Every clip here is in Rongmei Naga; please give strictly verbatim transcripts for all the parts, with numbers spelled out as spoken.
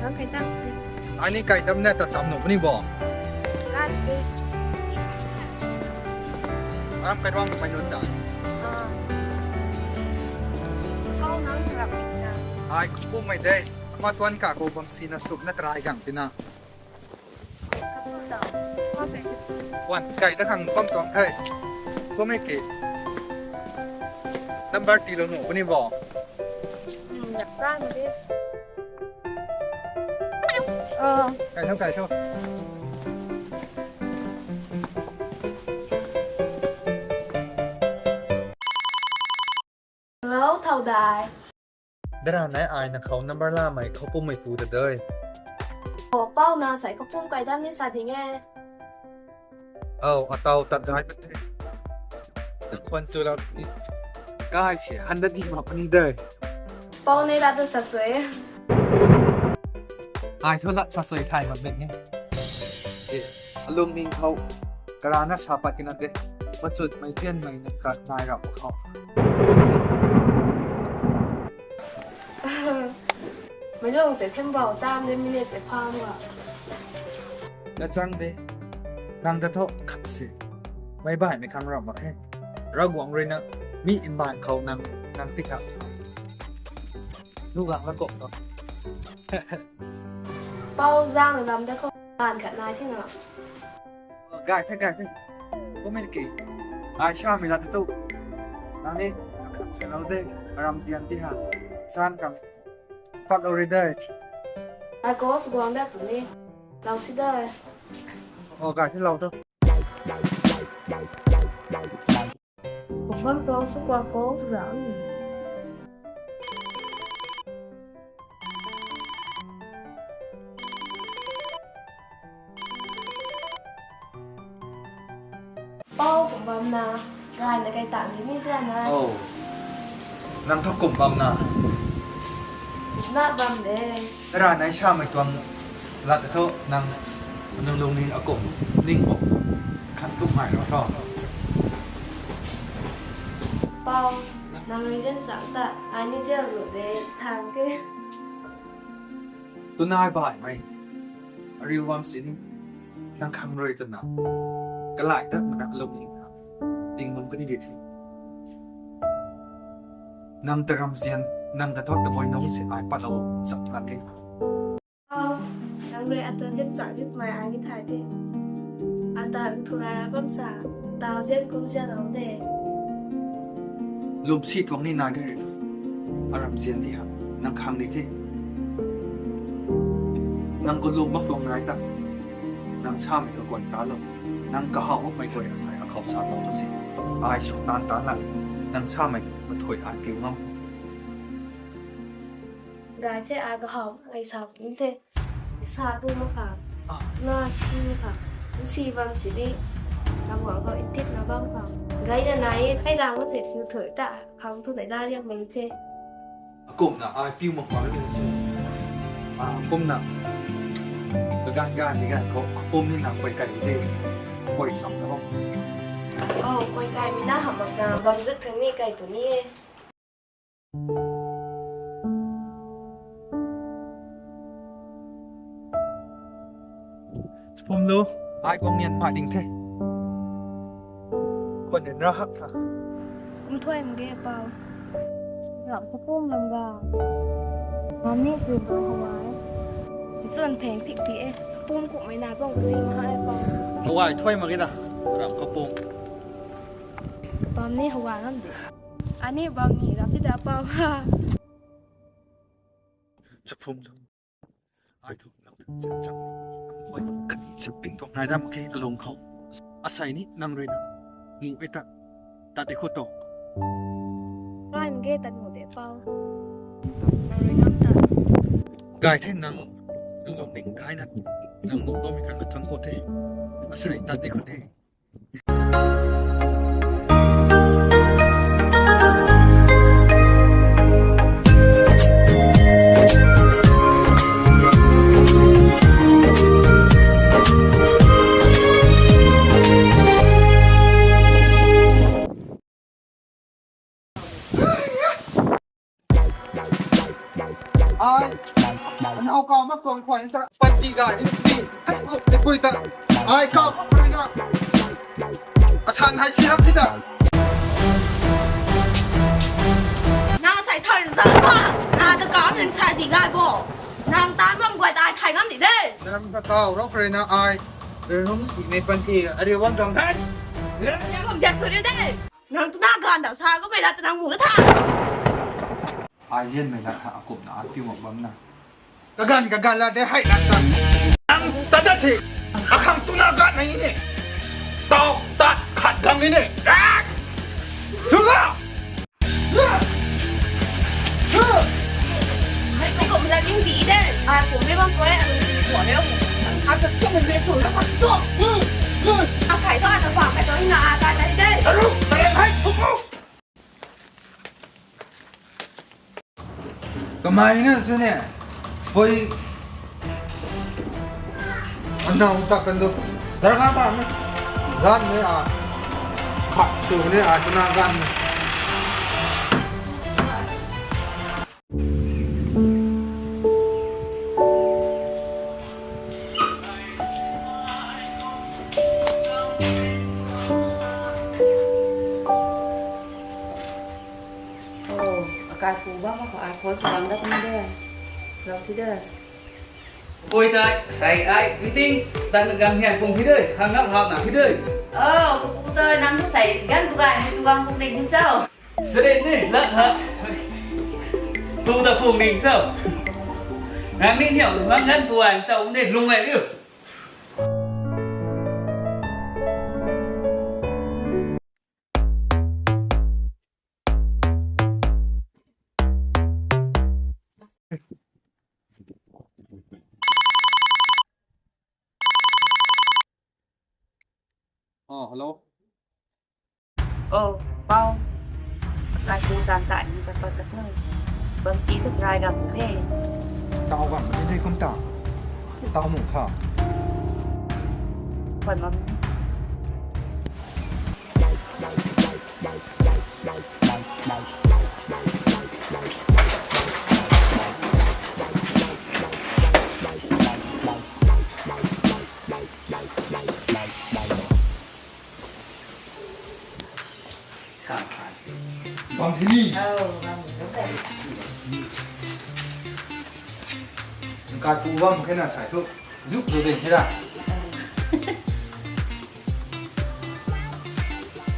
Ai ni kai dam na ta cham nu puni bo. Aram kai ruang mai nun ta. Ai kum mai de. Ama tuan ka ko bam si na sup na try gang tina. Wan, kai ta khang bam tuang the. Kum e ki. Number ti lo nu puni bo. Kai tho, kai tho. Hello, thau dai. Dara nai ai na khou number la mai khou pum mai pu ta dei. O, pau na sai khou pum kai dam ni sa ding e. O, atau tat zai pat the. Khwan chu la ni. Kai se han da di ma puni dei. Pau ne la tu sa sui. Ai thu la sa sui thai ma bek ni. Alung ning khou karana sa pat kina de. Machut mai thian mai na kat nai rap khou. Mei lung se them bau tam de mine se pham ga. Na chang de. Nang ta tho khat se. Mei bai mei khang rap mak he. Ravguangc rui na mi in bai khou nang nang ti kha. Lu gang la kok tho. Pau zang lam da khou lan khat nai thina. Gay the, gay the. Kum e ki. Ai sa mi la tu. Nang ni khang se lo de. Aram zian ti ha. San khang. Pat lo ri de. Ai ko su guang da tu ni. Lau thi de. O, gay the lau tu. Kum bam tuang su kua ko su ra. Pau kum bam na, gay na kai tang di ni tua na. O. Nang thu kum bam na. Sina bam de. Ra nai sa mai tuang lat thu nang nung lung ning akum ning bo. Khat kum mai ro tho. Pau, nang rui zian chang ta, ai ni zian ru de, thang ke. Tunai bai mai. Ariu bam si ni. Nang khang rui tu na. Kalai ta mana lung ning. Ding mun kani di the. Nang ta ram zian, nang ta thot ta boi nung se ai pat lo, zap lan de. Nang rui ata zian chang dit mai ai ni thai de. Ata thu ra ra bam sa, tau zian kum zian lo de. Lum si tuang ni nai de. Aram zian di ha, nang khang di the. Nang ko lum mak tuang nai ta. Nang sa mei ka guay ta lo. Nang kahaw mak mei guay asai akhou sa zau tu si. Ai su tan tan la. Nang sa mei pathui ai piu ngam. Gay the ai kahaw ai sa pun the. Sa tu mak kha. Na si mak kha. Si bam si ni. Lam wang khou itit na bam kha. Gay na nai ai lang na se piu thui ta. Khang thu dai la riang mei the. Akumna ai piu mak pa le si. Akumna. Ka gan gan ni gan khou, akum ni na koi kai de. Koi sam na bam. O, koi kai mi na ham mak na bam zat thang ni kai tu ni e. Pum lu, ai guang nian ma ding the. Khwan nin ra hak tha. Kum thuai mak ge pau. Ram khou pum lam ga. Mami si ba hawai. Chuan pheng phik pi e. Pum kum mai na bang ko si ma hai pau. Hawai thuai mak ge da. Ram khou pum. Bam ni hawai ngam de. Ani bam ni ram ti da pau ha. Chaphum lu. Ai thu nang chak chak. Oi, kan chak ping tuang nai dam khe alung khou. Asai ni nang rui na. Mu e ta. Tat e khou to. Kai mge tat mu de pau. Nang rui ngam ta. Gay the nang. Nang lou ning kai na. Nang lou lou mi kan na thang khou the. Asai tat e khou the. Ai, Au kau mak tuang khwan ta panty ga in si. Hei kuk ni pui ta. Ai kau mak pui na. Asan hai si hak ti ta. Na sai thar zan ta. Na ta kau nin sai di ga bo. Nang tan bam guay ta ai thai ngam di de. Nang ta kau rau kre na ai. Rung si ni panty ga. Ari wang tuang thai. Ya kom jak suri de. Nang tu na gan da sa ko mei rat nang mu ta. Ai zianmei lat ha akumna a piu mak bam na. Kagan kagan la de hai lat ta. Nang ta da si. Akhang tu na gan na ni. Tau tat khat gang ni. Thuga. Hai ko ko mila ning di de. Ai ko mei bam ko ai ang di ko de. Ang ta sa mei mei ko na pa to. A sai to a ta pa ka to na a ta dai de. Aru, ta hai ko. Kamei na sw ne, pui, anau ta kan du, darkar ta me, gan me a, khat sw ne a, tuna gan me. Oh, akai pu bam mak khou iPhone sw bam dat ni de. Lou ti de. Pui tai, sai ai, meeting, tan gang hian pung ti de, khang nap hap na ti de. Oh, pu tai, nang tu sai, gan tu gan, tu gang pung ding sao. Seren ni, lat ha. Tu ta pung ding sao. Nang ni hiau, nang gan tu ai, tau ni lung ai liu. Oh, hello. Oh, Pau. Akai pu tan tai ni ta pat ta. Bam si ta try gam de. Tau gam ni de kum ta. Tau mu kha. Pat mam. Bam hini. Oh, bam hini. Kai pu bam khe na sai thu. Zuk tu ding khe da.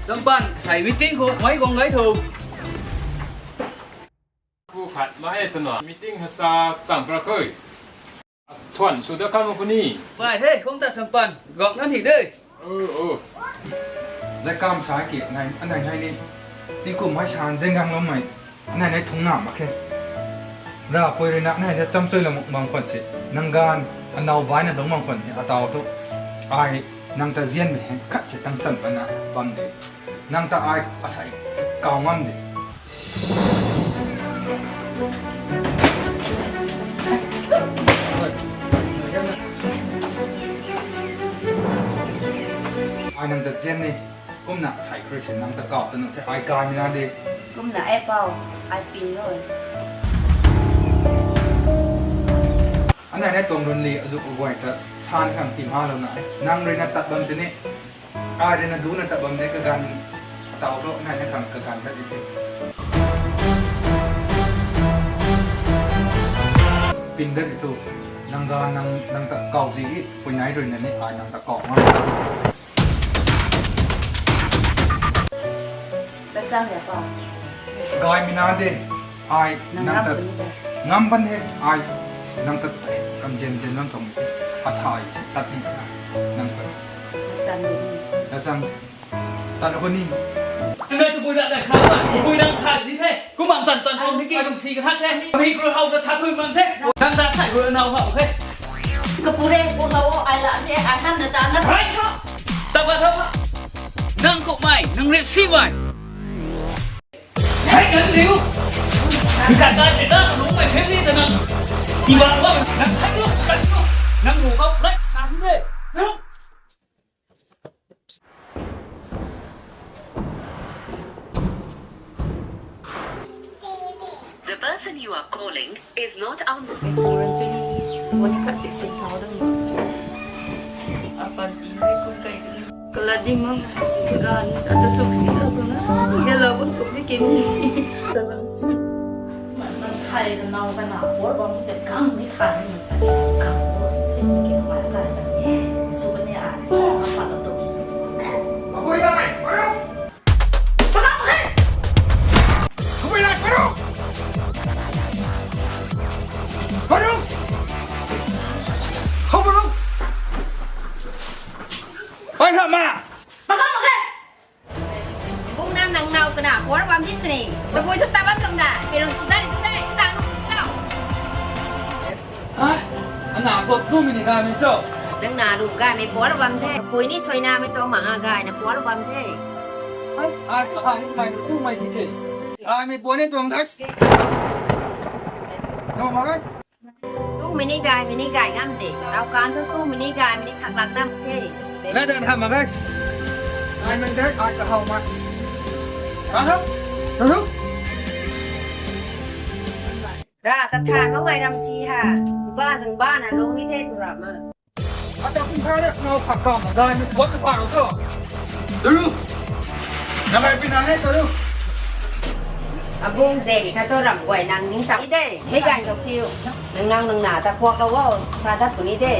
Sampan, sai meeting khou, mai gong gai tho. Pu khat mai e twna meeting hasa cham pra koi. Thuan sw da kam khou ni. Mai he, khong ta Sampan, gong nan hi de. Oh, oh. Zai kam sa ki, anai, anai nai ni. Tingkum mai san zeng gang lou mai. Anai nai thung na mak khe. Ra pui rui na, anai da cham chui lou mak mang khwan si. Nang gan, anau bai na dong mang khwan ni, atau tu. Ai, nang ta zian mei he, khat si tang chan pa na, bam de. Nang ta ai asai kau ngam de. Ai nang ta zian ni, kumna sai khrui se nang ta kau ta nang the ai kai mi na de. Kumna e Pau, ai pi nui. Anai nai tuang run li azuk aguay ta san khang ti ma lou na e. Nang rui na tat bam te ni. Ai rui na du na tat bam de kaganv tau lo, nai na khang kaganv dat di the. Ping dat di thu, nang ganv nang, nang ta kau zi i, pui nai rui na ni ai nang ta kau ngam. Tat chang ya pa. Gay mi na de, ai nang, nang ngam ta puni de. Ngam ban he, ai nang ta chai, kam zen zen nang tuang, asai si tat ni na, nang ta. Tat chang ni. Tat chang. Tan ko ni. Ngai tu pui rak dak sa ba, pui nang khat ni the. Kumang tan tan tong ni ki lung si khat the. Mi kru hau ta sa thui man the. Nang ta sai ko nau hau the. Ka pure ko hau ai la the, ai ham na ta na. Hai ko. Ta ba ta ba. Nang ko mai, nang rep si mai. Hai kan liu. Ka ta te ta lung mai phem ni ta nang. Ti ba ba nang hai ko, kan ko. Nang mu hau lai na de. The person you are calling is not answering. Ni khat si sin thau dang. Apan ti ni kun kai ni. Kala ding mang gan ata suk si lo ko na. Jelo bun tu ni kini. Salam si. Man sai ka nau ka na por bam se kang ni kha ni man sai kang ko. Ki ma ka ni. Su ni a. Sa pa lo to. Apoy dai. Apoy dai. Apoy dai. Apoy. Apoy. Apoy. Bung nang nang nau kana, kuar bam di sini. Tabui thu tabam tum da. Kelun sudari tu dai, ta nu sao. Ha? Ana ko tu mini ga mi so. Nang na lu ga mi kuar bam the. Pui ni soi na mi to ma ga na kuar bam the. Ai, ai, ai, mai tu mai di ke. Ai mi pui ni tuang dai. No ma. Tu mini gai, mini gai ngam de. Tau kan tu, tu mini gai, mini khak lak nam the. Ladan ham ma gai. Ai mei dai, ai ka hau ma. Ka hau. Ka hau. Ra ta than ma mai ram si ha. Ba zang ba na long ni the tu ra ma. Ata kum kha de, nau khak kam ma gai mi kuat tu pa ro to. Dulu. Na gai pi na ne to lu. Abung ze ni kha to ram guay nang ning ta. Ide, mei gai to piu. Nang nang nang na ta kuak lo wo, sa dat puni de.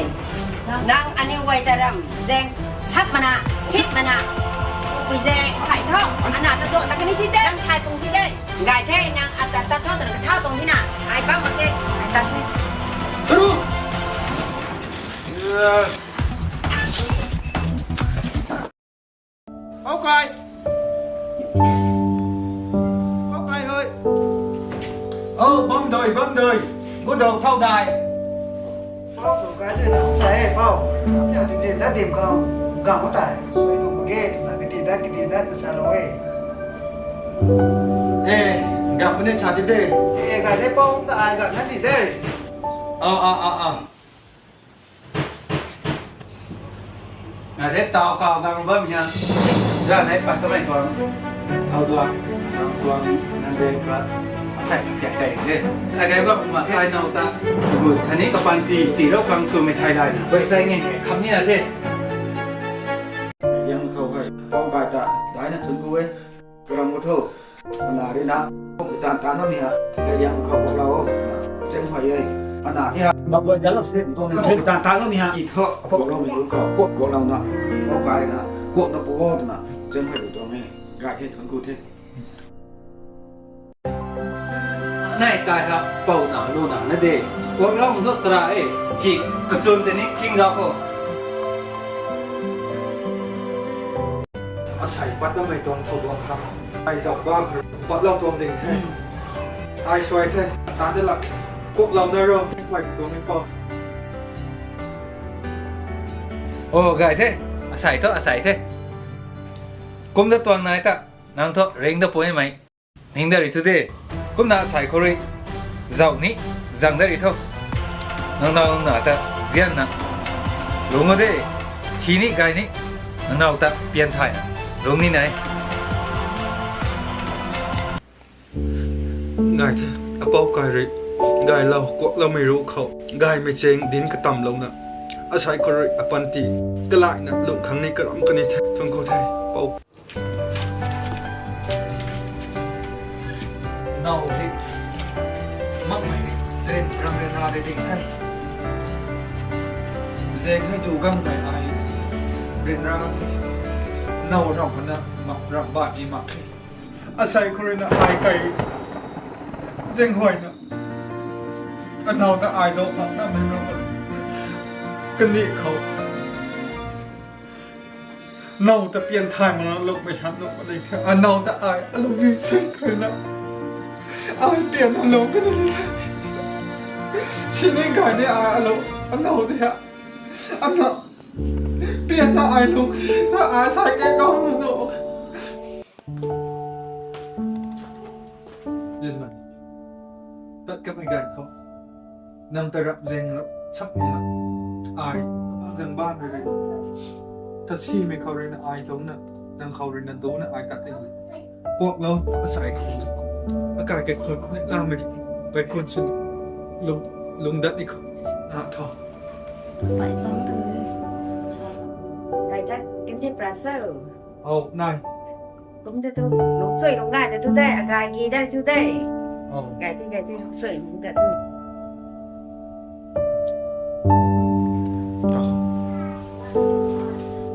Nang ani guay ta ram, zeng, sat mana, sit mana. Pui zeng, sai tho, ana ta to, ta kani ti de, nang sai pung ti de. Gai the, nang ata ta tho, ta nang ka tho tong ti na. Ai bam ma de, ai ta the. Dulu. Pau kai. Pau kai hoi. Ô, bam doi, bam doi. Bu dou thau dai. Pau dou kai se na sai pau. Ya ti ti da dim khou. Gam ma tai. Sui dou ma ge tu na kiti da kiti da ta sa lo e. E, gam ma ne sa ti de. E, gai de pau ta ai gam na ti de. A, a, a, a. Nga de tau kau gang bam hia. Ra nei pat kamei tuang. Thau tuang. Nang tuang nang de pra. Asai kya kai de. Asai kai bam ma kai nau ta. Gun thani ka panty ti rau kang su mei thai lai na. Bai sai nge kham ni na the. Yang khou hai. Pau kai ta. Dai na thun ku e. Karam ko tho. Ana ri na, tan tan mi ha, ka yang khou kuak lou, na, cheng phai ye. Ana ti ha, bak bak jalo se, kuak tan tan mi ha, i tho, kuak lou mi lu khou, kuak, kuak lou na, kuak kai ri na, kuak na pu o na, cheng phai lu tuang e, gai the, thun ku the. Nai kai ha, pau na, lu na, na de, kuak lou ndo sra e, ki, kachun te ni, king da ko. Asai pat na mei tuang thau duang khang. Ai zauh ba khou pat lou tuang ding the. Ai suai the. Tan de lak. Kuak lou na ro. Kuak tuang ni pau. O, gai the. Asai tho, asai the. Kum da tuang nai ta. Nang tho, ring da pui mei. Ning da ri thu de. Kumna sai khou rui. Zauh ni, zang da ri tho. Nang nau na ta, zian na. Lung o de. Si ni, gai ni. Nang nau ta, pian thay na. Lung ni nai. Ngai the, apau kai rui. Gai lou, kuak lou mei ru khou. Gai mei cheng din katam lou na. Asai khou rui, apanty. Kalai na, lung khang ni karam kani the. Thung ku the, pau. Nau hei, makmei hei, seren rang ren ra de ding hei. Zeng hei zu gang mei ai, ren ra the. Nau rau hana, mak rang ba ni mak the. Asai khou rui na ai kai, zeng huay na. Anau ta ai dou mak na mei rau. Kani khou. Nau ta pian thay mak lou mei han lou pa ding the. Anau ta ai alou ni seng khay na. Ai pian alou ka ni the. Sini gai ni ai alou, anau de ha. Anau pian na ai lou ka ni the. Ai sai kai kau lou. Tat kamei ganv khou. Nang ta rap zeng rap chap na. Ai, zang ba na rui. Ta simei khou rui na ai dungc na. Nang khou rui na dungc na ai tat ding. Kuak lou, asai khou na. Akai kai khun, na lamei. Kai khun swn. Lung, lung dat di khou. Ah, tho. Pai bang tu. Kai ta kim the pra sa. Oh, nai. Kum te tu, lungchui lung ngai te tu de, akai ki de tu de. Oh. Kai ti kai ti lungchui lung de tu.